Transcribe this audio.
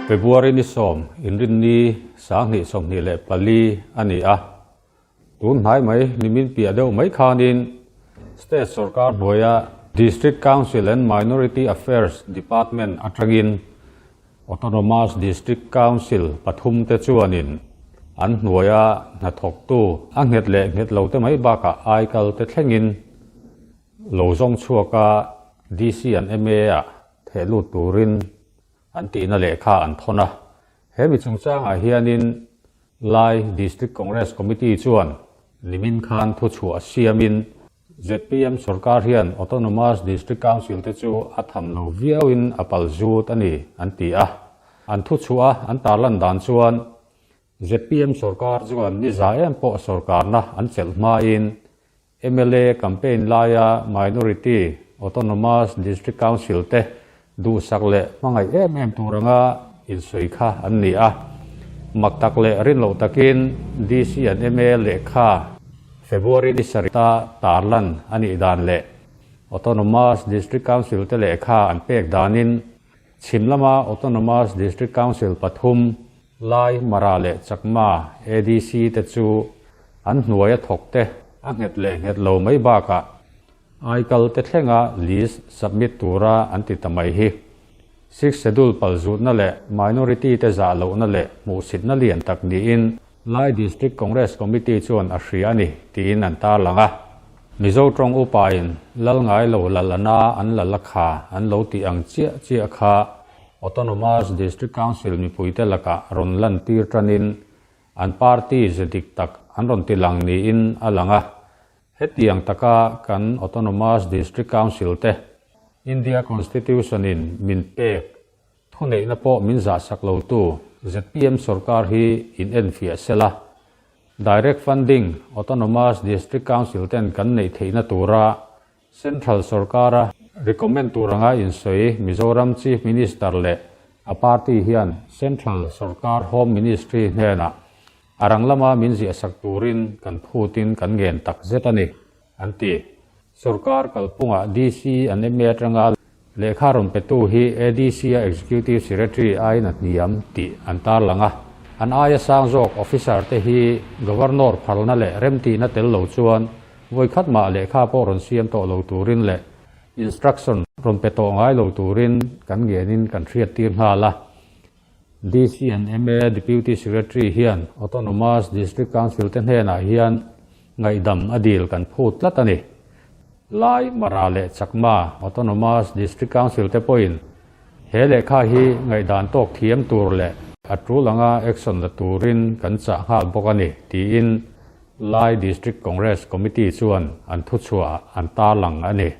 February ni sawm inrinni 2024 a ni a, tun hnai mai nimin piah deuh mai khanin State sorkar hnuaia District Council and Minority Affairs Department atangin Autonomous District Council pathum te chuanin an hnuaia hnathawktu a nghet leh nghet lo te mai bakah aikal te thlengin lo zawng chhuaka DC an MA ah theh lut turin an tihna lehkha an thawn a. He mi chungchangah hianin Lai District Congress Committee chuan nimin khan thuchhuah siamin zpm sorkar hian Autonomous District Council te chu a tham lo viauin a pal zut a ni an ti a. An thuchhuah a an tarlan dan chuan zpm sorkar chuan ni za em pawh sorkarna an chelh hmain mla campaign laia Minority Autonomous District Council te duhsak leh hmangaih em em tur anga insawi kha an ni a. Mak tak leh rin loh takin DC an ma lehkha February ni sarita tarlan a nih dan leh Autonomous District Council te lehkha an pek danin chhim lama Autonomous District Council pathum Lai, Mara leh Chakma ADC te chu an hnuaia thawk te a nghet leh nghet lo mai bakah Aikal te thlenga list submit tura an ti ta mai hi Sixth Schedule palzutna leh minority te zah lohna leh hmuhsitna lian tak niin Lai District Congress Committee chuan a hria a ni tiin an tarlang a. Mizo tawng upain lal ngai lo lal ana an lal a kha an lo tih ang chiah chiah kha Autonomous District Council mipuite lakah rawn lantir tanin an party ze dik tak an rawn tilang niin a lang a. Hetiang taka kan Autonomous District Council te India Constitution in min pek thuneihna pawh min zahsak lotu zpm sorkar hi in enfiah sela, Direct Funding Autonomous District Council ten kan neih theihna tura Central sorkara recommend tur anga insawi Mizoram Chief Minister leh a party hian Central sorkar Home Ministry hnenah A rang lama min ziahsak turin kan phutin kan ngen tak zet a ni, an ti. Sorkar kalphungah DC an MA atanga lehkha rawn petu hi ADC-a Executive Secretary aiin a hniam tih an tarlang a. An aia sang zawk officer te hi Governor phalna leh remtihna tel lo chuan vawikhat mah lehkha pawh rawn siam tawh lo turin leh instruction rawn pe tawh ngai lo turin kan ngenin kan hriattir nghal a. DC and MA Deputy Secretary hian Autonomous District Council te hnenah hian ngaihdam a dil kan phut tlat a ni. Lai, Mara leh Chakma Autonomous District Council te pawhin he lehkha hi ngaihdan tawk thiam tur leh a tul anga action la turin kan chah nghal bawk a ni, tiin Lai District Congress Committee chuan an thuchhuah an tarlang a ni.